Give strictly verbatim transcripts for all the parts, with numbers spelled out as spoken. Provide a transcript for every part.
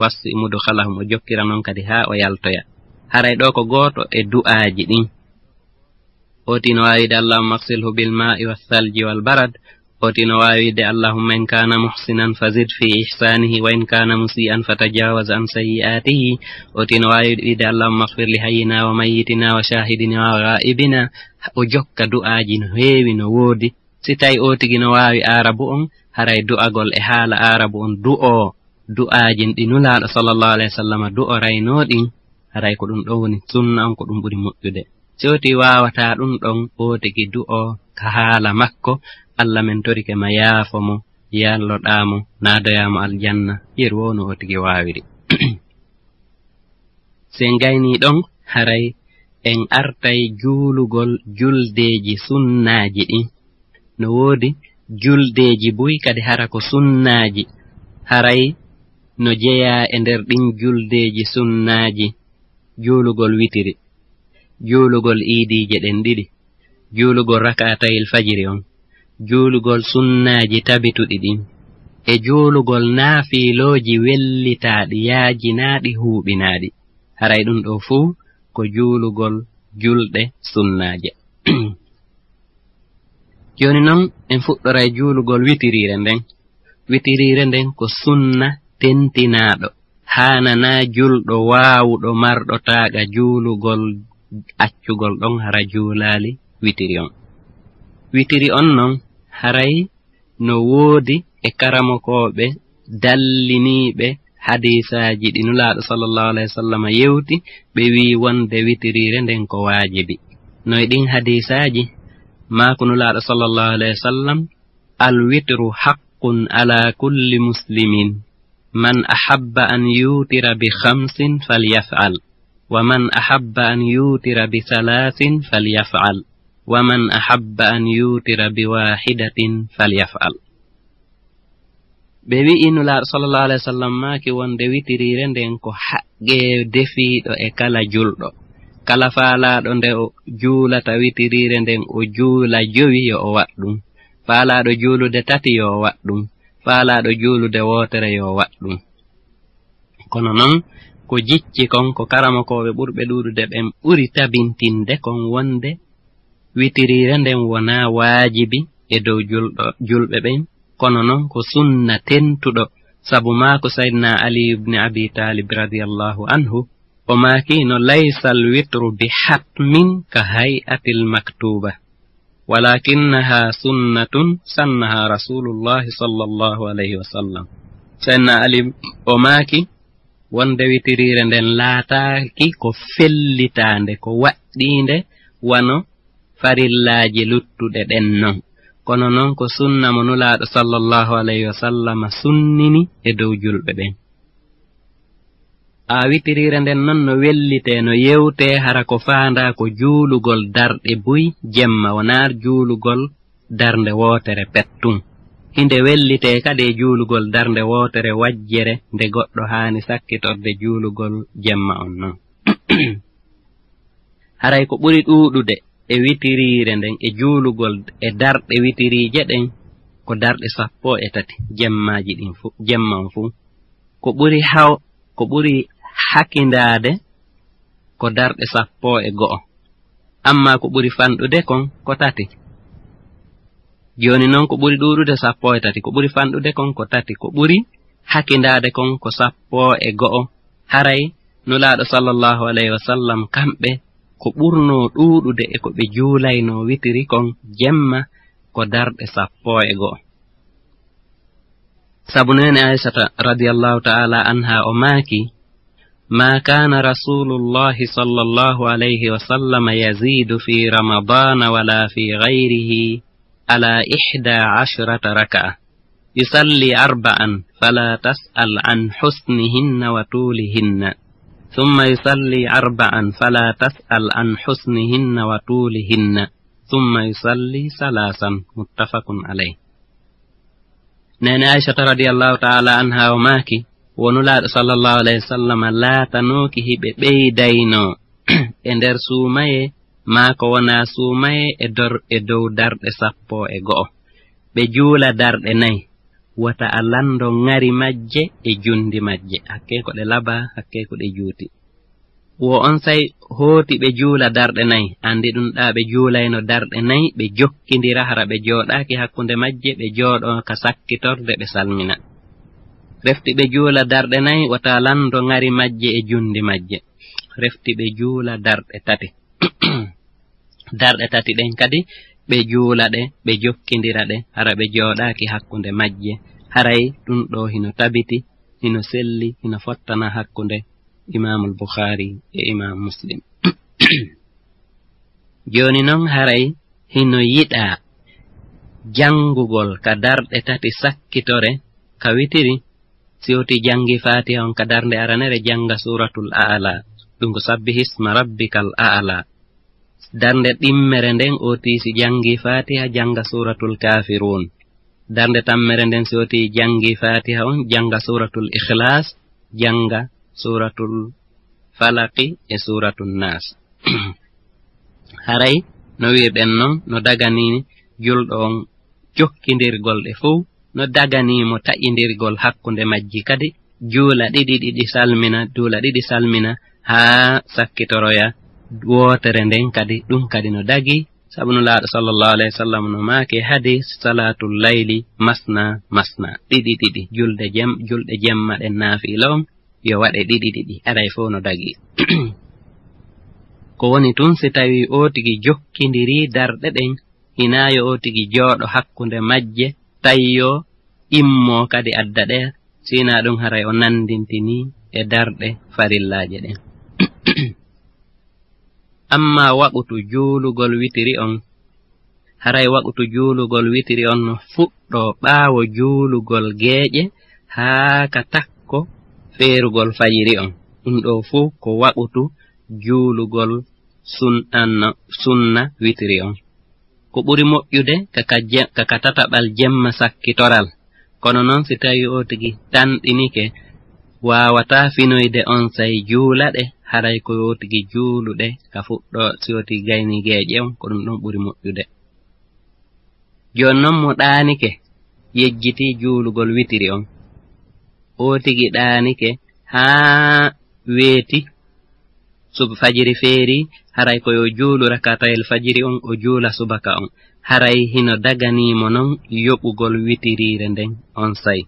وسع مدخله, o jokkira noon kadi haa o yaltoya. Haray ɗo ko gooto e du'aaji ɗin. Oti no waawi wi'ude, "اللهم اغسله بالماء والثلج والبرد." Oti no waawi wi'ude, "اللهم إن كان محسنا فزد في إحسانه، وإن كان مسيئا فتجاوز عن سيئاته." Oti no waawi wi'ude, "اللهم اغفر لحينا وميتنا وشاهدنا وغائبنا." O jokka du'aaji no heewi, no woodi. Si tawi o tigi no waawi aarabu on, haray du'agol e haala aarabu on, du'oo du'aajin ɗi Nulaaɗo sallallahu alayhi wa sallam du'oraynoo ɗin, haray ko ɗum ɗon woni sunna on, ko ɗum ɓuri moƴƴude. Si o tigi waawataa ɗum ɗon, o tigi du'oo ka haala makko, Alla men torike ma yaafo mo, yalloɗaa mo, naadoyaa mo aljanna, yeru woo no o tigi waawiri. Si en gaynii ɗon, haray en artay juulugol juldeeji sunnaaji ɗin. No woodi juldeeji buy kadi hara ko sunnaaji, haray no jeyaa e nder ɗin juldeeji sunnaaji, juulugol witiri, juulugol iidiije ɗen ɗiɗi, juulugol rakaatayil fajiri on, juulugol sunnaaji tabituɗi ɗin, e juulugol naafilooji wellitaaɗi, yaajinaaɗi, huuɓinaaɗi. Haray ɗum ɗoo fuu ko juulugol julɗe sunnaaje. Jooni non, en fuɗɗoray juulugol witiriire nden. Witiriire nden ko sunna tentinaaɗo. Haananaa julɗo waawuɗo marɗo taaqa juulugol accugol ɗon hara juulaali witiri on. Witiri on non, haray no woodi e karamokooɓe dalliniiɓe hadiisaaji ɗi Nulaaɗo sallallahu alayhi wa sallam yewti, ɓe wi'i wonde witiriire nden ko waajibi. No e ɗin hadiisaaji, maaku Nulaaɗo sallallahu alayhi wa sallam, "الوتر حق على كل مسلم، من أحب أن يوتر بخمس فليفعل، ومن أحب أن يوتر بثلاث فليفعل، ومن أحب أن يوتر بواحدة فليفعل." Ɓe wi'i Nulaaɗo sallallahu alayhi wa sallam maaki wonde witiriire nden ko haqqee defiiɗo e kala julɗo. Kala faalaaɗo nde o juulata witiriire nden o juula jowi yo o waɗ ɗum. Faalaaɗo juulude tati yo o waɗ ɗum. Faalaaɗo juulude wootere yo o waɗ ɗum. Kono non ko jicci kon, ko karamokooɓe ɓurɓe ɗuuɗude ɓen ɓuri tabintinde kon wonde witiriire nden wonaa waajibi e dow julɗo, julɓe ɓen, kono non ko sunna tentuɗo, sabu maaku Sayyidina Ali ibn Abi Talib radiyallahu anhu, o maaki no, "ليس الوتر بحتم كهيئة المكتوبة، ولكنها سنة سنها رسول الله صلى الله عليه وسلم." Sayyidina Ali o maaki, wonde witiriire nden laataaki ko fellitaande, ko waɗɗiinde wano farillaaji luttuɗe ɗen non. Kono non ko sunna mo Nulaaɗo sallallahu alayhi wa sallam sunnini e dow julɓe ɓen. A witiriire nden non no wellitee, no yewtee hara ko faandaa ko juulugol darɗe buy jemma, wonaa juulugol darnde wootere pettun. Hinde wellitee kadi e juulugol darnde wootere wajjere nde goɗɗo haani sakkitorde juulugol jemma on non. Haray ko ɓuri ɗuuɗude e witiriire nden, e juulugol e darɗe witiriije ɗen, ko darɗe sappo e tati jemmaaji ɗin fu-, jemma on fuu. Ko ɓuri haw-, ko ɓuri hakindaade ko darɗe sappo e go'o. Amma ko ɓuri fanɗude kon ko tati. Jooni non ko ɓuri ɗuuɗude sappo e tati, ko ɓuri fanɗude kon ko tati, ko ɓuri hakindaade kon ko sappo e go'o. Haray Nulaaɗo sallallahu alayhi wa sallam, kamɓe ko ɓurnoo ɗuuɗude e ko ɓe juulaynoo witiri kon jemma ko darɗe sappo e go'o. Sabu neene Aysata radiyallahu ta'ala anha o maaki, "ما كان رسول الله صلى الله عليه وسلم يزيد في رمضان ولا في غيره على إحدى عشرة ركعة، يصلي أربعا فلا تسأل عن حسنهن وطولهن، ثم يصلي أربعا فلا تسأل عن حسنهن وطولهن، ثم يصلي ثلاثا." متفق عليه. Neene Aysata radiyallahu ta'ala anha o maaki, wo Nulaaɗo sallallahu alayhi wa sallam laatanooki hiɓe ɓeydaynoo e nder suumayee, maa ko wonaa suumayee, e dor-, e dow darɗe sappo e go'o. Ɓe juula darɗe nay, wota a lanndo ŋari majje e junndi majje, hakkee ko ɗe labaa, hakkee ko ɗe juuti. Wo onsay hooti ɓe juula darɗe nay, anndi ɗun ɗaa ɓe juulayno darɗe nay, ɓe jokkindira hara ɓe jooɗaaki hakkunde majje, ɓe jooɗoo ka sakkitorde ɓe salmina. Refti ɓe juula darɗe nay, wota lanndo ŋari majje e junndi majje. Refti ɓe juula darɗe tati. Darɗe tati ɗen kadi, ɓe juula ɗe, ɓe jokkindira ɗe, hara ɓe jooɗaaki hakkunde majje. Haray ɗun ɗoo hino tabiti, hino selli, hino fottana hakkunde Imaamul Bukhaari e Imaam Muslim. Jooni non, haray hino yiɗaa janngugol ka darɗe tati sakkitore ka witiri. Si woti janngi Faatiha on ka darnde aranere, jannga Suuratul A'la. Ɗun ko Sabbihisma Rabbikal A'la. Darnde ɗimmere nden, woti si janngi Faatiha, jannga Suuratul Kaafiruun. Darnde tammere nden, si woti janngi Faatiha on, jannga Suuratul Ikhlaas, jannga Suuratul Falaqi e Suuratul Naas. Haray, no wi'irɗen non, no daganii julɗo on jokkindirgol ɗe fow, no daganii mo taƴindirgol hakkunde majji kadi, juula ɗiɗi ɗiɗi salmina, juula ɗiɗi salmina, haa sakkitoroya wootere nden kadi, ɗun kadi no dagii, sabu Nulaaɗo sallallahu alayhi wa sallam no maaki e hadiis, "Salaatul layli masna masna," ɗiɗi ɗiɗi, julde jem-, julɗe jemma ɗen naafiila on, yo waɗe ɗiɗi ɗiɗi, haray fow no dagii. Ko woni tun, si tawii oo tigi jokkindirii darɗe ɗen, hinaa yo oo tigi jooɗo hakkunde majje, tawi yo immoo kadi adda ɗe, si hinaa ɗun haray o nanndintinii e darɗe farillaaje ɗen. Ammaa waqutu juulugol witiri on, haray waqutu juulugol witiri on no fuɗɗoo ɓaawo juulugol geeƴe haa ka takko feerugol fajiri on. Ɗun ɗoo fow ko waqutu juulugol sun-, anno-, sunna witiri on. Ko ɓuri moƴƴude ka, ka je-, ka, ka tataɓal jemma sakkitoral. Kono non, si tawii oo tigi tanɗinike, waawataa finoyde, onsay juula ɗe, haray ko yo oo tigi juulu ɗe ka fuɗɗo-, si oo tigi gaynii geeƴe on, ko ɗun ɗon ɓuri moƴƴude. Jooni non, mo ɗaanike, yejjitii juulugol witiri on. Oo tigi ɗaanike haa weeti, sub-, fajiri feeri, haray ko yo juulu rakatayel fajiri on, o juula subaka on. Haray hino daganii mo non yoɓugol witiriire nden onsay.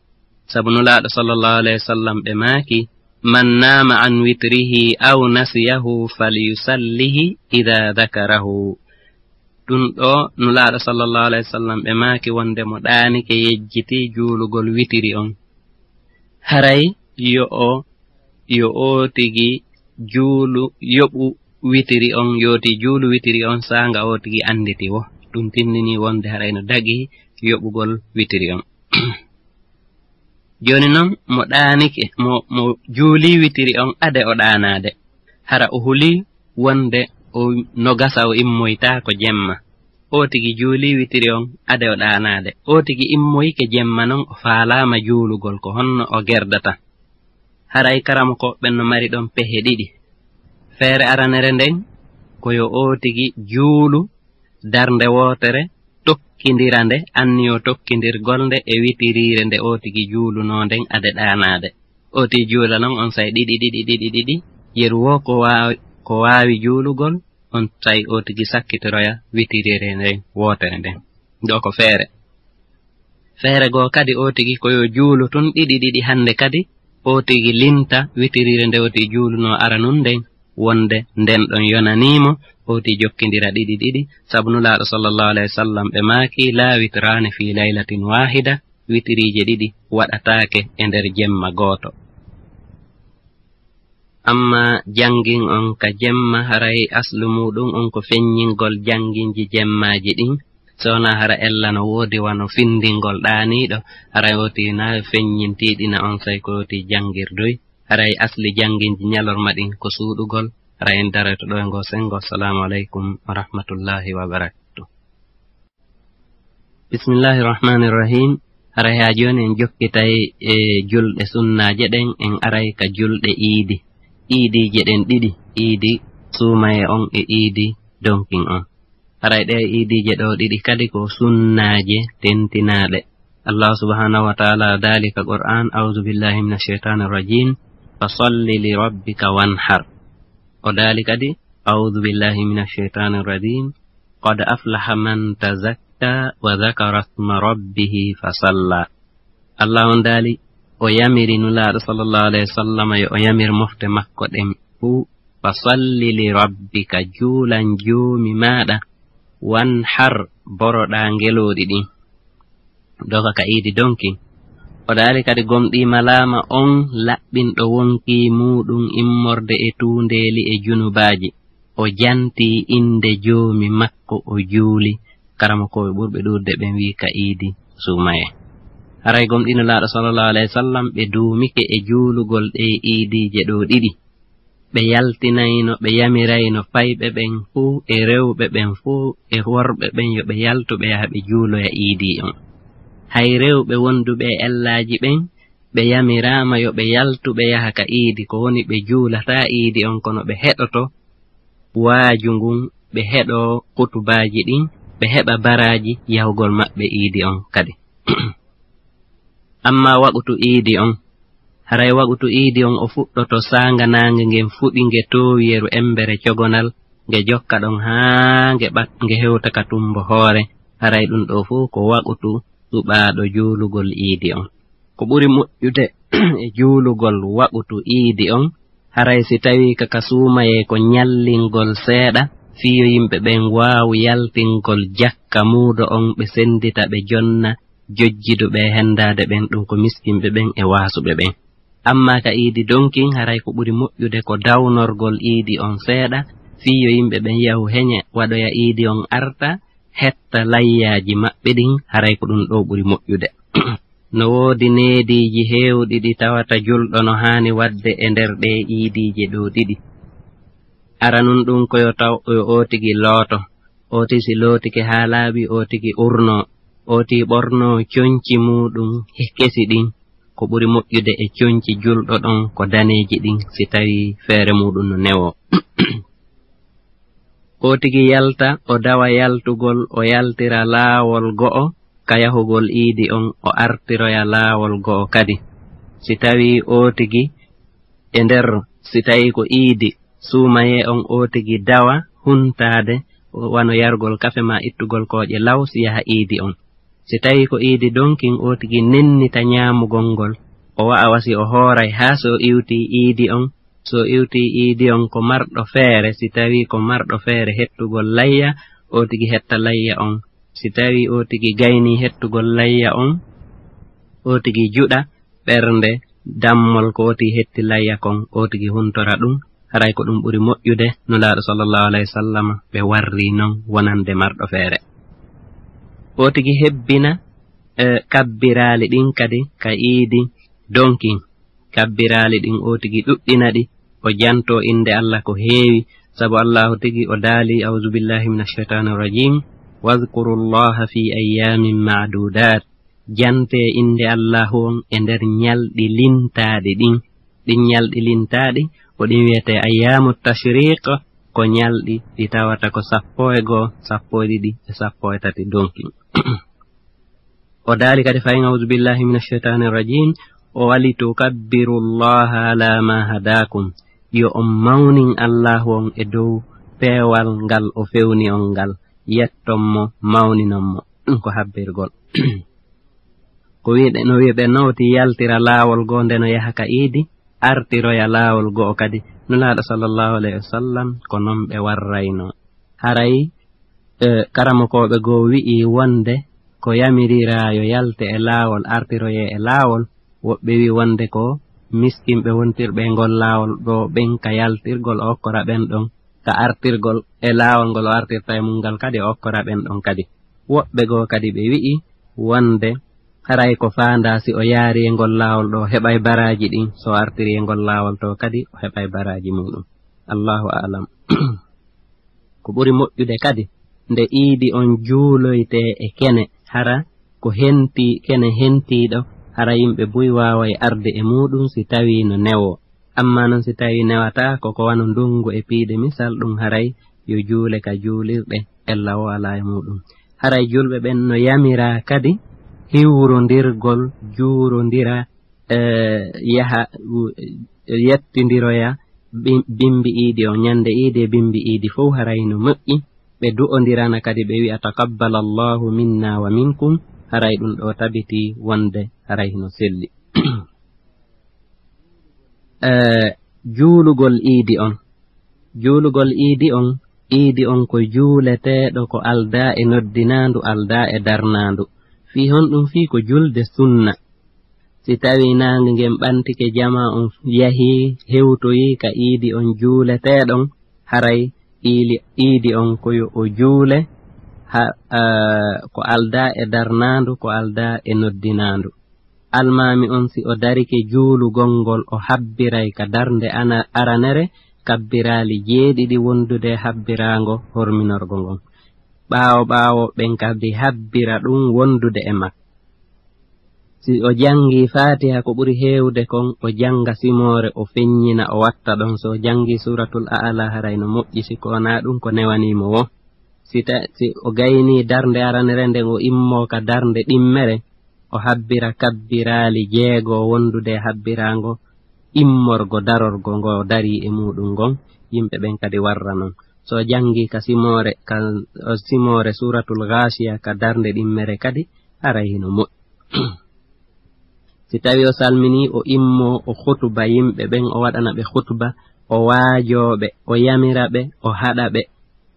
Sabu Nulaaɗo sallallahu alayhi wa sallam ɓe maaki, "Man naama an witrihi aw nasiyahu falyusallihi idha dhakarahu." Ɗun ɗoo, Nulaaɗo sallallahu alayhi wa sallam ɓe maaki wonde mo ɗaanike yejjitii juulugol witiri on, haray yo o, yo oo tigi juulu, yoɓu witiri on, yo oo tigi juulu witiri on saanga oo tigi annditi wo. Ɗun tinndinii wonde haray no dagii yoɓugol witiri on. Jooni non, mo ɗaanike, mo, mo juulii witiri on ade o ɗaanaade. Hara o hulii wonde o, no gasa o immoytaako jemma. Oo tigi juulii witiri on ade o ɗaanaade. Oo tigi immoyike jemma non, o faalaama juulugol, ko honno o gerdata? Haray karamokooɓe ɓen no mari ɗon pehe ɗiɗi. Feere aranere nden, ko yo oo tigi juulu darnde wootere, tokkindira nde, anniyoo tokkindirgol nde e witiriire nde oo tigi juulunoo nden ade ɗaanaade. Oo tigi juula non onsay ɗiɗi, ɗiɗi, ɗiɗi, ɗiɗi, yeru woo ko waawi, ko waawi juulugol, onsay oo tigi sakkitoroya witiriire nden wootere nden. Ɗoo ko feere. Feere goo kadi, oo tigi ko yo juulu tun ɗiɗi ɗiɗi hande kadi, oo tigi linta witiriire nde oo tigi juulunoo aranun nden, wonde nden ɗon yonanii mo, oo tigi jokkindira ɗiɗi ɗiɗi, sabu Nulaaɗo sallallahu alayhi wa sallam ɓe maaki, "Laa witraani fii laylatin waahida," witiriije ɗiɗi waɗataake e nder jemma gooto. Ammaa janngin on ka jemma, haray aslu muuɗum on ko feññingol jannginji jemmaaji ɗin. So wonaa hara ella no woodi wano findingol ɗaaniiɗo, haray woti na feññintiiɗina onsay ko woti janngirduy. Haray asli jannginji ñalorma ɗin ko suuɗugol. Haray en daroyto ɗo e ngoo senngo. Assalamu aleykum wa rahmatullahi wa barakatuh. Bismillahi rahmani rahim. Haray haa jooni en jokkitay e julɗe sunnaaje ɗen, en aray ka julɗe iidi. Iidiije ɗen ɗiɗi, iidi suumaye on e iidi donkin on. Haray ɗee iidiije ɗoo ɗiɗi kadi ko sunnaaje tentinaaɗe. Allah subhanahu wa ta'ala daali ka Qur'an, "A'udhu billahi minash shaitanir rajim, fasalli li rabbika wanhar." O daali kadi, "A'udhu billahi minash shaitanir rajim, qad aflaha man tazakka wa dhakara isma rabbihi fasalla." Allah on daali, o yamiri Nulaaɗo sallallahu alayhi wa sallam yo o yamir mofte makko ɗen fuu, "Fasalli li rabbika, juulan joomi maaɗa, wanhar, boroɗaa ngelooɗi ɗin." Doga ka iidi donki. O daali kadi, gomɗii malaama on laɓɓinɗo wonkii muuɗum immorde e tuundeeli e junubaaji. O jantii innde joomi makko, o juuli. Karamokooɓe ɓurɓe ɗuuɗude ɓen wi'i ka iidi suumayee. Haray gomɗii Nulaaɗo sallallahu alayhi wa sallam ɓe duumike e juulugol ɗee iidiije ɗoo ɗiɗi. Ɓe yaltinayno, ɓe yamirayno fayɓe ɓen fuu e rewɓe ɓen fuu e worɓe ɓen yo ɓe yaltu ɓe yaha ɓe juuloya iidi on. Hay rewɓe wonduɓe e ellaaji ɓen, ɓe yamiraama yo ɓe yaltu ɓe yaha ka iidi, ko woni ɓe juulataa iidi on, kono ɓe heɗoto waaju ngun, ɓe heɗoo khutubaaji ɗin, ɓe heɓa baraaji yahugol maɓɓe iidi on kadi. Ammaa waqutu iidi on, haray waqutu iidi on o fuɗɗoto saanga naange ngen fuɗi, nge toowi yeru embere cogonal, nge jokka ɗon haa nge ɓat-, nge hewta ka tumbo hoore. Haray ɗum ɗoo fow ko waqutu suɓaaɗo juulugol iidi on. Ko ɓuri moƴƴude e juulugol waqutu iidi on, haray si tawii ka ka suumayee ko ñallingol seeɗa, fii yo yimɓe ɓen waawu yaltingol jakka muudo on, ɓe senndita, ɓe jonna jojjiduɓe e henndaade ɓen, ɗum ko miskinɓe ɓen e waasuɓe ɓen. Ammaa ka iidi donkin, haray ko ɓuri moƴƴude ko dawnorgol iidi on seeɗa, fii yo yimɓe ɓen yahu heñe, waɗoya iidi on arta, hetta layyaaji maɓɓe ɗin, haray ko ɗum ɗoo ɓuri moƴƴude. No woodi neediiji heewɗi ɗi tawata julɗo no haani waɗde e nder ɗee iidiije ɗoo ɗiɗi. Aranun ɗum ko yo taw, yo ootigi looto, ooti si lootike haa laaɓi, ootigi urnoo, ooti ɓornoo conci muuɗum he kesi ɗin, ko ɓuri moƴƴude e conci julɗo ɗon ko daneeji ɗin, si tawii feere muuɗum no newoo. Ootigi yalta, o dawa yaltugol, o yaltira laawol go'o ka yahugol iidi on, o artiroya laawol go'o kadi. Si tawii ootigi e nder, si tawii ko iidi, suumayee on ootigi dawa huntaade, wano yargol kafe maa ittugol kooƴe law, si yaha iidi on. Si tawii ko iidi donkin, ootigi nennita ñaamugol ngol, o wa'a wa si o hooray haa so iwtii iidi on, so iwtii iidi on ko marɗo feere, si tawii ko marɗo feere hettugol layya, ootigi hetta layya on. Si tawii ootigi gaynii hettugol layya on, ootigi juɗa ɓernde dammol ko ootigi hetti layya kon, ootigi huntora ɗum, haray ko ɗum ɓuri moƴƴude. Nulaaɗo sallallahu alayhi wa sallam ɓe warri non wonande marɗo feere. Ootigi hebbina, e, kabbiraali ɗin kadi ka iidi donkin. Kabbiraali ɗin ootigi ɗuɗɗina ɗi, o jantoo innde Allah ko heewi, sabu Allaahu tigi o daali, "A'uuzu billaahi mina shaytaani rajiim, wadhkuru Llaaha fii ayyaamin ma'duudaat." Jantee innde Allaahu on e nder ñalɗi lintaaɗi ɗin. Ɗin ñalɗi lintaaɗi, ko ɗin wi'etee ayyaamu tashriiq, ko ñalɗi ɗi tawata ko sappo e goo, sappo e ɗiɗi e sappo e tati donkin. O daali kadi fayin, "A'uuzu billaahi mina shaytaani rajiim." O wali, "Tukabbiru Llaaha alaa maa hadaakum." Yo on mawnin Allaahu on e dow peewal ngal o fewni on ngal. Yetton mo, mawninon mo. Ɗum ko habbirgol. Ko wi'de, no wi'ɓe no woti yaltira laawol goo nde no yaha ka iidi, artiroya laawol go'o kadi. Nulaaɗo sallallahu alayhi wa sallam ko non ɓe warrayno. Haray, e, karamokooɓe goo wi'i wonde ko yamiriraa yo yalte e laawol, artiroyee e laawol. Woɓɓe wi'i wonde ko miskinɓe wontirɓe e ngol laawol ɗoo ɓen ka yaltirgol, o okkora ɓen ɗon ka artirgol e laawol ngol o artirta e mum ngal kadi, o okkora ɓen ɗon kadi. Woɓɓe goo kadi ɓe wi'i wonde haray ko faandaa si o yaari e ngol laawol ɗoo, o heɓay baraaji ɗin, so o artiri e ngol laawol to kadi, o heɓay baraaji muuɗum. Allahu a'lam. Ko ɓuri moƴƴude kadi, nde iidi on juuloytee e kene, hara ko henti-, kene hentiiɗo, hara yimɓe buy waaway arde e muuɗum si tawii no newoo. Ammaa non si tawii newataa, ko ko wano ndungu e piide misal, ɗum haray yo juule ka juulirɗe, ella o alaa e muuɗum. Haray julɓe ɓen no yamiraa kadi Hiwrondirgol, juurondira, eh, yaha, u-, yettindiroya bi-, bimbi iidi on, ñande iidi e bimbi iidi fow haray no moƴƴi. Ɓe du'ondirana kadi, ɓe wi'a, "Taqabbalallahu minna wa minkum", haray ɗum ɗo tabiti wonde haray no selli. Eh, juulugol iidi on. Juulugol iidi on, iidi on ko juuleteeɗo ko aldaa e noddinaandu, aldaa e darnaandu. Fii honɗum? Fii ko julde sunna. Si tawii naange ngen ɓantike, jamaa on yahii, hewtoyii ka iidi on juuleteeɗon, haray iili-, iidi on ko yo o juule, ha, eh, ko aldaa e darnaandu, ko aldaa e noddinaandu. Almaami on, si o darike juulugol ngol, o habbiray ka darnde ana-, aranere, kabbiraali jeeɗiɗi wondude habbiraango horminorgo ngon. Ɓaawo ɓaawo ɓen kadi habbira ɗum wondude e makko. Si o janngi Faatiha ko ɓuri heewde kon, o jannga simoore, o feññina, o watta ɗon. So o janngi Suuratul A'la, haray no moƴƴi, si ko wonaa ɗum, ko newanii mo wo. Si ta-, si o gaynii darnde aranere nden, o immoo ka darnde ɗimmere, o habbira kabbiraali jeego wondude e habbiraango immorgo darorgo ngo darii e muuɗum ngon, yimɓe ɓen kadi warra non. So o janngi ka simoore, ka, o simoore Suuratul Gaasiya ka darnde ɗimmere kadi, haray hino moƴƴi. Si tawii o salminii, o immoo, o khutuba yimɓe ɓen, o waɗana ɓe khutuba, o waajoo ɓe, o yamira ɓe, o haɗa ɓe,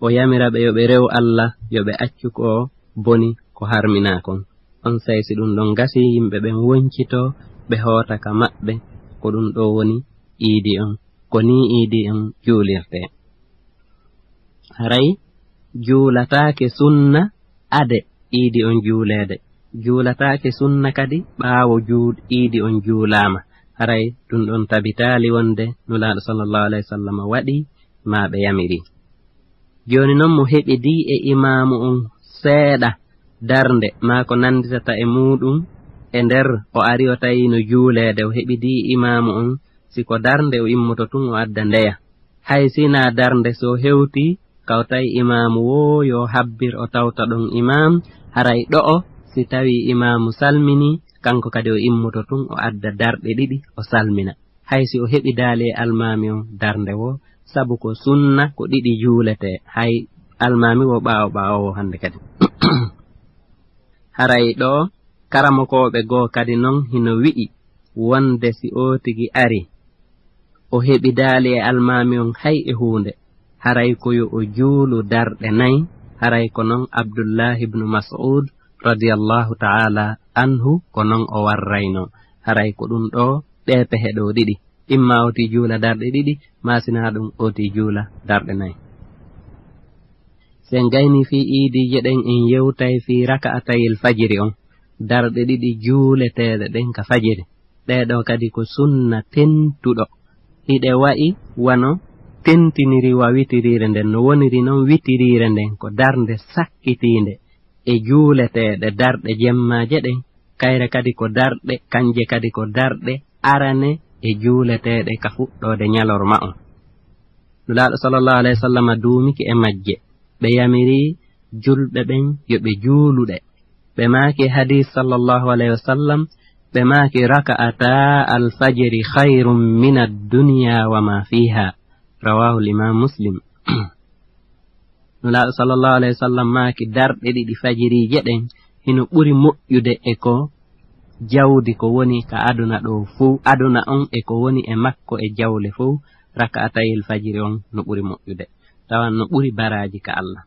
o yamira ɓe yo ɓe rew Allah, yo ɓe accu ko boni, ko harminaa kon. Onsay si ɗum ɗon gasii, yimɓe ɓen woncitoo, ɓe hoota ka maɓɓe, ko ɗum ɗo woni iidi on. Ko nii iidi on juulirtee. Haray juulataake sunna ade iidi on juuleede. Juulataake sunna kadi ɓaawo juu-, iidi on juulaama. Haray ɗum ɗon tabitaali wonde Nulaaɗo sallallahu alayhi wa sallam waɗi maa ɓe yamiri. Jooni non mo heɓidii e imaamu on seeɗa darnde, maa ko nannditata e muuɗum e nder o ari o tawi no juuleede, o heɓidii imaamu on, si ko darnde o immoto tun o adda ndeya. Hay si naa darnde, so hewtii ka o tawi imaamu woo yo habbir o tawta ɗon imaam, haray ɗo'o si tawii imaamu salminii, kanko kadi o immoto tun o adda darɗe ɗiɗi o salmina. Hay si o heɓidaali e almaami on darnde woo, sabu ko sunna ko ɗiɗi juuletee, hay almaami woo ɓaawo ɓaawo woo hannde kadi. Haray ɗoo karamokooɓe goo kadi non hino wi'i wonde si oo tigi ari, o heɓidaali e almaami on hay e huunde, haray ko yo o juulu darɗe nay, haray ko non Abdullahi ibnu Mas'ud radiyallahu ta'ala anhu ko non o warrayno. Haray ko ɗum ɗo, ɗee pehe ɗo ɗiɗi. Imma o tii juula darɗe ɗiɗi, maa si naa ɗum o tii juula darɗe nay. Si en gaynii fii iidiije ɗen, en yewtay fii raka'atayil fajiri on, darɗe ɗiɗi juuleteeɗe ɗen ka fajiri. Ɗee ɗoo kadi ko sunna tentuɗo. Hiɗe wa'i wano tentiniri wa witiriire nden. No woniri non, witiriire nden ko darnde sakkitiinde e juuleteeɗe darɗe jemmaaje ɗen. Kayre kadi ko darɗe, kanje kadi ko darɗe arane e juuleteeɗe ka fuɗɗoode ñalorma on. Nulaaɗo sallallahu alayhi wa sallam duumike e majje. Ɓe yamiri julɓe ɓen yo ɓe juuluɗe. Ɓe maaki e hadiis sallallahu alayhi wa sallam, ɓe maaki, "Raka'ata alfajri khayrun min ad-dunya wa ma fiha." Rawahul imam Muslim. Nulaaɗo sallallahu alayhi wa sallam maaki, "Darɗe ɗiɗi fajiriije ɗen hino ɓuri moƴƴude e ko jawdi ko woni ka aduna ɗo fow, aduna on e ko woni e makko e jawle fow, raka'atayil fajiri on no ɓuri moƴƴude." Tawan no ɓuri baraaji ka Allah.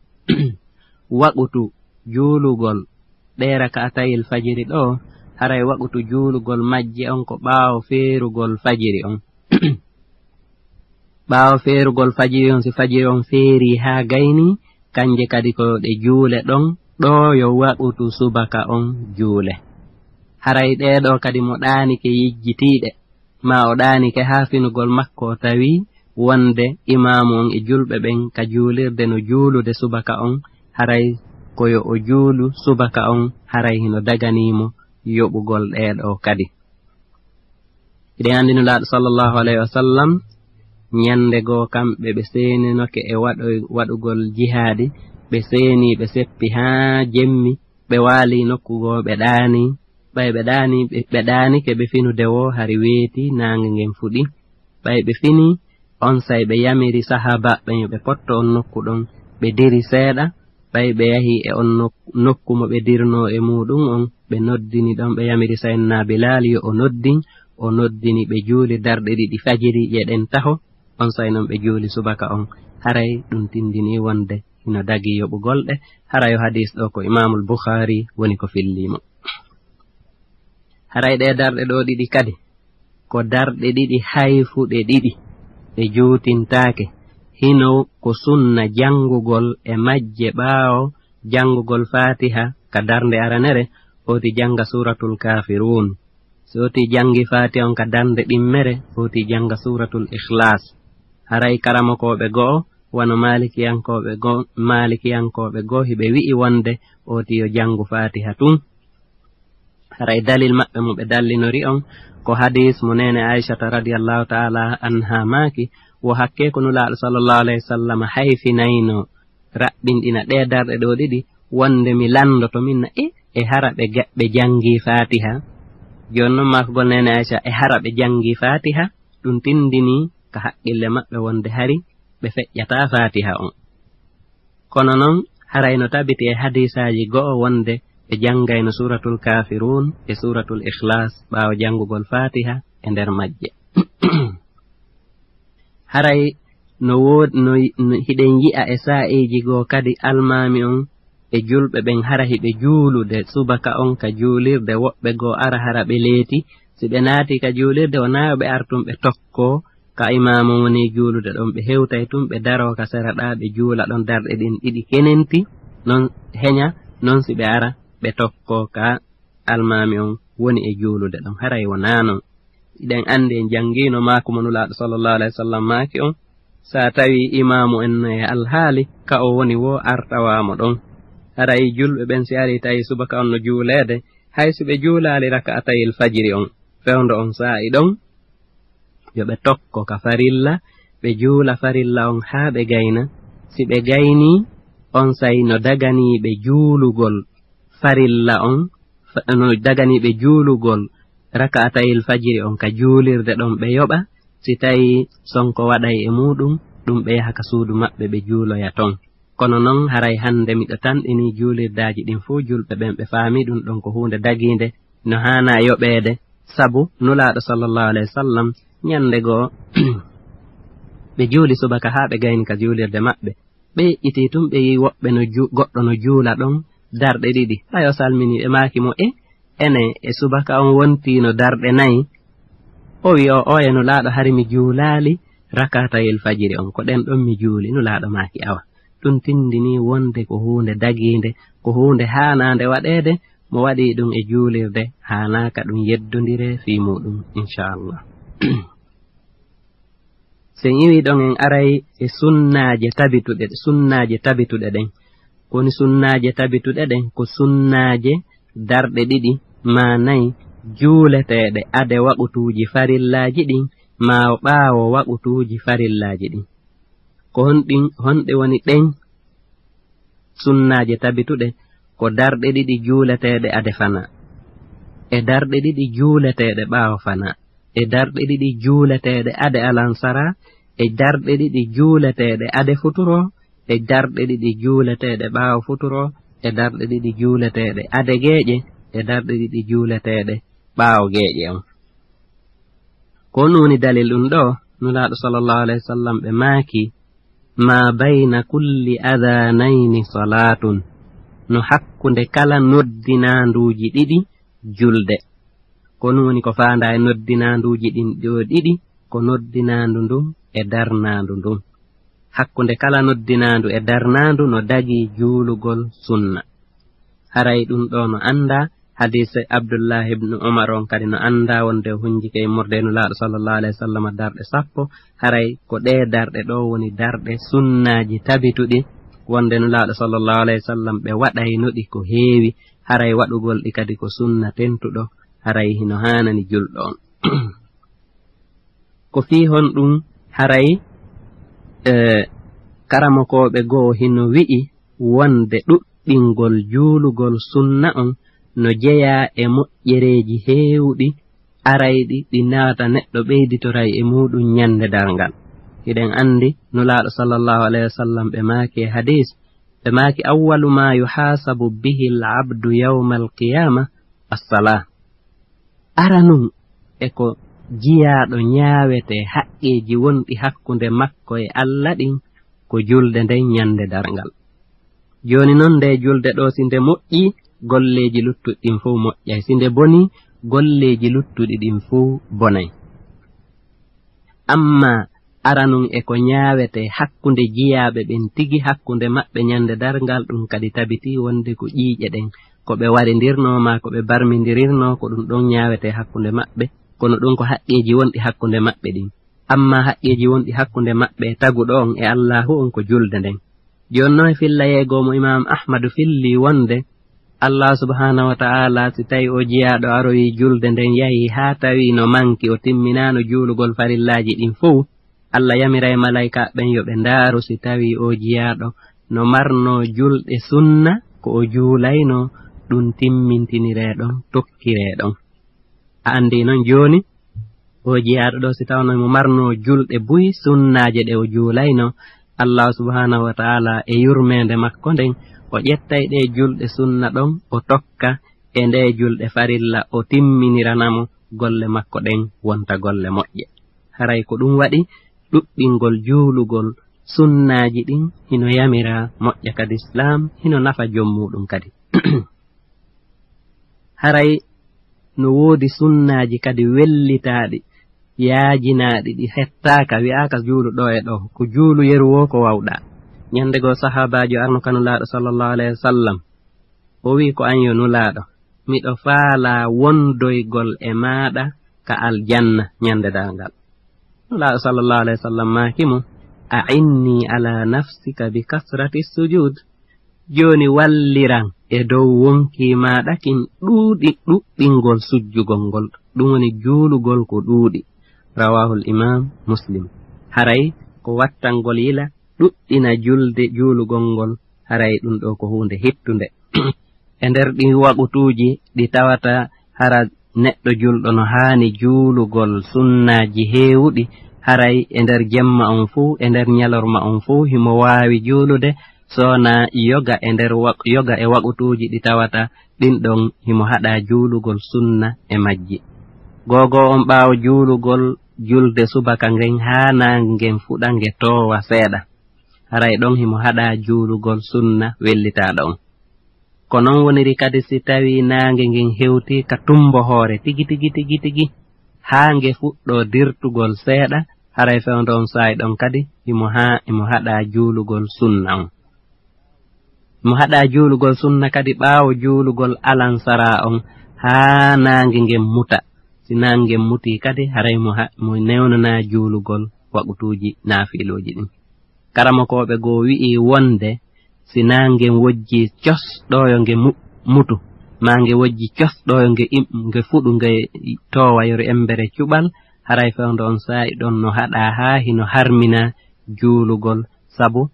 Waqutu juulugol ɗee raka'atayil fajiri ɗo, haray waqutu juulugol majje on ko ɓaawo feerugol fajiri on. Ɓaawo feerugol fajiri on, si fajiri on feerii haa gaynii, kanje kadi ko ɗe juule ɗon, ɗo yo waqutu subaka on juule. Haray ɗee ɗoo kadi mo ɗaanike yejjitiiɗe, maa o ɗaanike haa finugol makko, o tawi wonde imaamu on e julɓe ɓen ka juulirde no juulude subaka on, haray ko yo o juulu subaka on, haray hino daganii mo yoɓugol ɗee ɗoo kadi. Hiɗen anndi Nulaaɗo sallallahu alayhi wa sallam, ñande goo kamɓe ɓe seeninoke e waɗo-, waɗugol jihaadi, ɓe seenii, ɓe seppi haa jemmi, ɓe waalii nokku goo, ɓe ɗaanii, Ɓay ɓe ɗaani, ɓe, ɓe ɗaanike ɓe finude woo, hari weeti, naange ngen fuɗi. Ɓay ɓe fini, onsay ɓe yamiri sahaabaaɓe ɓen yo ɓe potto on nokku ɗon, ɓe diri seeɗa. Ɓay ɓe yahi e on nok-, nokku mo ɓe dirnoo e muuɗum on, ɓe noddini ɗon, ɓe yamiri Sayyidina Bilaal yo o noddin, o noddini, ɓe juuli darɗe ɗiɗi fajiri e ɗen taho, onsay non ɓe juuli subaka on. Haray ɗum tindini wonde hino dagii yoɓugol ɗe, haray o hadiis ɗoo ko Imaamul Bukhaari woni ko fillii mo. Haray ɗee darɗe ɗoo ɗiɗi kadi, ko darɗe ɗiɗi hayfuɗe ɗiɗi, ɗe juutintaake. Hino ko sunna janngugol e majje ɓaawo janngugol Faatiha ka darnde aranere, foti jannga Suuratul Kaafiruun. Si foti janngi Faatiha on ka darnde ɗimmere, foti jannga Suuratul Ikhlaas. Haray karamokooɓe go'o, wano Maalikiyankooɓe go-, Maalikiyankooɓe goo, hiɓe wi'i wonde foti yo janngu Faatiha tun. Haray dalil maɓɓe mo ɓe dallinori on, ko hadiis mo neene Aysata radiyallahu ta'ala anha maaki, wo hakkee ko Nulaaɗo sallallahu alayhi wa sallam hayfinayno raɓɓinɗina ɗee darɗe ɗoo ɗiɗi, wonde mi lanndoto min na, e, e hara ɓe ga-, ɓe janngii Faatiha. Jooni non maakugol neene Aysa, e hara ɓe janngii Faatiha, ɗum tindinii ka haqqille maɓɓe wonde hari ɓe feƴƴataa Faatiha on. Kono non, haray no tabiti e hadiisaaji go'o wonde ɓe janngayno Suuratul Kaafiruun e Suuratul Ikhlaas ɓaawo janngugol Faatiha e nder majje. Haray no wood-, no, no hiɗen yi'a e saa'iiji goo kadi almaami on e julɓe ɓen hara hiɓe juulude subaka on ka juulirde, woɓɓe goo ara hara ɓe leeti. Si ɓe naati ka juulirde, wonaa yo ɓe ar tun ɓe tokkoo ka imaamu woni juulude ɗon, ɓe hewtay tun, ɓe daroo ka sera ɗaa, ɓe juula ɗon darɗe ɗin ɗiɗi kenenti, non heña, non si ɓe ara ɓe tokkoo ka almaami on woni e juulude ɗon. Haray wonaa non. Hiɗen anndi en janngiino maaku mo Nulaaɗo sallallahu alayhi wa sallam maaki on, si a tawii imaamu en no e alhaali, ka o woni woo ar tawaa mo ɗon. Haray julɓe ɓen si arii tawi subaka on no juuleede, hay si ɓe juulaali raka'atayil fajiri on, fewndo on saa'i ɗon, yo ɓe tokko ka farilla, ɓe juula farilla on haa ɓe gayna. Si ɓe gaynii, onsay no daganii ɓe juulugol farilla on, fa-, no daganii ɓe juulugol raka'atayil fajiri on ka juulirde ɗon ɓe yoɓa. Si tawii sonko waɗay e muuɗum, ɗum ɓe yaha ka suudu maɓɓe ɓe juuloya ton. Kono non, haray hannde miɗo tanɗinii juulirdaaji ɗin fow, julɓe ɓen ɓe faamii ɗum ɗon ko huunde dagiinde, no haanaa yoɓeede, sabu Nulaaɗo sallallahu alayhi wa sallam, ñannde goo, ɓe juuli subaka haa ɓe gayni ka juulirde maɓɓe. Ɓe itii tun, ɓe yi'i woɓɓe no ju-, goɗɗo no juula ɗon darɗe ɗiɗi. Ɓay o salminii, ɓe maaki mo, "E, ene e subaka on wontiino darɗe nayi?" O wi'i, "O, oye Nulaaɗo, hari mi juulaali rakatayil fajiri on, ko ɗen ɗon mi juuli." Nulaaɗo maaki, "Awa, ɗum tindinii wonde ko huunde dagiinde, ko huunde haanaande waɗeede, mo waɗii ɗum e juulirde, haanaaka ɗum yeddondire fii muuɗum, inchallah." So en iwii ɗon, en aray e sunnaaje tabituɗe, sunnaaje tabituɗe ɗen. Ko woni sunnaaje tabituɗe ɗen? Ko sunnaaje darɗe ɗiɗi maa nayi juuleteeɗe ade waqutuuji farillaaji ɗin, maa ɓaawo waqutuuji farillaaji ɗin. Ko honɗin, honɗe woni ɗen sunnaaje tabituɗe? Ko darɗe ɗiɗi juuleteeɗe ade fanaa, e darɗe ɗiɗi juuleteeɗe ɓaawo fanaa, e darɗe ɗiɗi juuleteeɗe ade alansaraa, e darɗe ɗiɗi juuleteeɗe ade futuroo, e darɗe ɗiɗi juuleteeɗe ɓaawo futuroo, e darɗe ɗiɗi juuleteeɗe ade geeƴe, e darɗe ɗiɗi juuleteeɗe ɓaawo geeƴe on. Ko honɗum woni dalil ɗum ɗoo? Nulaaɗo sallallahu alayhi wa sallam ɓe maaki, "Ma bayna kulli adhanayni salatun." No hakkunde kala noddinaanduuji ɗiɗi julde. Ko honɗum woni ko faandaa e noddinaanduuji ɗin ɗoo ɗiɗi? Ko noddinaandu ndun e darnaandu ndun. Hakkunde kala noddinaandu e darnaandu no dagii juulugol sunna. Haray ɗum ɗoo no anndaa, hadiise Abdullahi ibnu Umar on kadi no anndaa wonde o hunjike immorde e Nulaaɗo sallallahu alayhi wa sallam darɗe sappo. Haray ko ɗee darɗe ɗoo woni darɗe sunnaaji tabituɗi, wonde Nulaaɗo sallallahu alayhi wa sallam ɓe waɗayno ɗi ko heewi, haray waɗugol ɗi kadi ko sunna tentuɗo, haray hino haanani julɗo on. Ko fii honɗum haray, e, karamokooɓe goo hino wi'i wonde ɗuɗɗingol juulugol sunna on no jeyaa e moƴƴereeji heewɗi arayɗi, ɗi naata neɗɗo ɓeyditoray e muuɗum ñande darngal. Hiɗen anndi Nulaaɗo sallallahu alayhi wa sallam ɓe maaki e hadiis, ɓe maaki, "Awwalu ma yuhaasabu bihi al-abdu yawma al-qiyaama as-salaa." Aranun e ko jiyaaɗo ñaawetee haqqeeji wonɗi hakkunde makko e Alla ɗin, ko julde nden ñande darngal. Jooni non, nde julde ɗoo, si nde moƴƴii, golleeji luttuɗi ɗin fow moƴƴay. Si nde bonii, golleeji luttuɗi ɗin fow bonay. Amma aranun e ko ñaawetee hakkunde jiyaaɓe ɓen tigi, hakkunde maɓɓe ñande darngal, ɗum kadi tabitii wonde ko ƴiiƴe ɗen, ko ɓe warindirnoo maa ko ɓe barmindirirnoo, ko ɗum ɗon ñaawetee hakkunde maɓɓe, kono ɗum ko haqqeeji wonɗi hakkunde maɓɓe ɗin. Amma haqqeeji wonɗi hakkunde maɓɓe e taguɗo on e Allaahu on ko julde nden. Jooni non e fillayeego mo Imaam Ahmadu filli wonde Allah subhaanahu wa ta'aala, si tawi o jiyaaɗo aroyi julde nden yahi haa tawi no manki, o timminaano juulugol farillaaji ɗin fow, Allah yamiray malaykaaɓe ɓen yo ɓe ndaaru si tawi o jiyaaɗo no marnoo julɗe sunna ko o juulaynoo, ɗum timmintiniree ɗon, tokkiree ɗon. A anndi non jooni, o jiyaaɗo ɗo, si tawno mo marnoo julɗe buy sunnaaje ɗe o juulayno, Allah subhaanahu wa ta'aala e yurmeende makko nden, o ƴettay ɗe julɗe sunna ɗon, o tokka e nde julɗe farilla, o timminirana mo golle makko ɗen wonta golle moƴƴe. Haray ko ɗum waɗi ɗuɗɗingol juulugol sunnaaji ɗin hino yamira moƴƴa ka lislaam, hino nafa jom muuɗum kadi. Haray no woodi sunnaaji kadi wellitaaɗi, yaajinaaɗi, ɗi hettaaka, wi'aaka juulu ɗo e ɗo, ko juulu yeru wo ko wawɗaa. Ñande goo sahaabaajo arno ka Nulaaɗo sallallahu alayhi wa sallam, o wi'i, "Ko an yo Nulaaɗo, miɗo faalaa wondoygol e maaɗa ka aljanna ñande darngal." Nulaaɗo sallallahu alayhi wa sallam maaki mo, "A'inni ala nafsika bi kasrati sujud." Jooni walliran e dow wonkii maaɗa kin ɗuuɗi, ɗuɗɗingol sujjugol ngol. Ɗum woni juulugol ko ɗuuɗi. Rawaahul imaam Muslim. Haray ko wattangol yila ɗuɗɗina julde, juulugol ngol. Haray ɗum ɗo ko huunde hittunde. E nder ɗin waqutuuji ɗi tawata hara neɗɗo julɗo no haani juulugol sunnaaji heewuɗi, haray e nder jemma on fow, e nder ñalorma on fow, himo waawi juulude, sona yoga e nder waq-, yoga e waqutuuji ɗi tawata ɗin ɗon himo haɗa juulugol sunna e majji. Gogo on ɓaawo juulugol julde subaka ngen haa naange ngen fuɗa nge toowa seeɗa, haray ɗon himo haɗa juulugol sunna wellitaaɗo on. Ko non woniri kadi si tawii naange ngen hewtii ka tumbo hoore tigi, tigi, tigi, tigi, haa nge fuɗɗoo dirtugol seeɗa, haray fewndo on saa'i ɗon kadi himo haa, himo haɗa juulugol sunna on. Mo haɗa juulugol sunna kadi ɓaawo juulugol alansara on haa naange ngen muta. Si naange ngen mutii kadi, haray mo ha-, mo newnanaa juulugol waqutuuji naafiilooji ɗin. Karamokooɓe goo wi'i wonde si naange ngen wojji cos ɗo yo nge mu-, mutu, maa nge wojji cos ɗo yo nge im-, nge fuɗu, nge toowa yeru embere cuɓal, haray fewndo on saa'i ɗon no haɗa haa hino harmina juulugol, sabu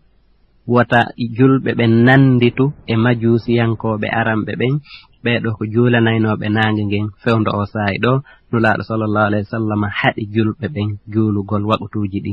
wota julɓe ɓen nannditu e majuusiyankooɓe aranɓe ɓen, ɓee ɗoo ko juulanaynooɓe naange ngen fewndo oo saa'i ɗoo. Nulaaɗo sallallahu alayhi wa sallam haɗi julɓe ɓen juulugol waqutuuji ɗin.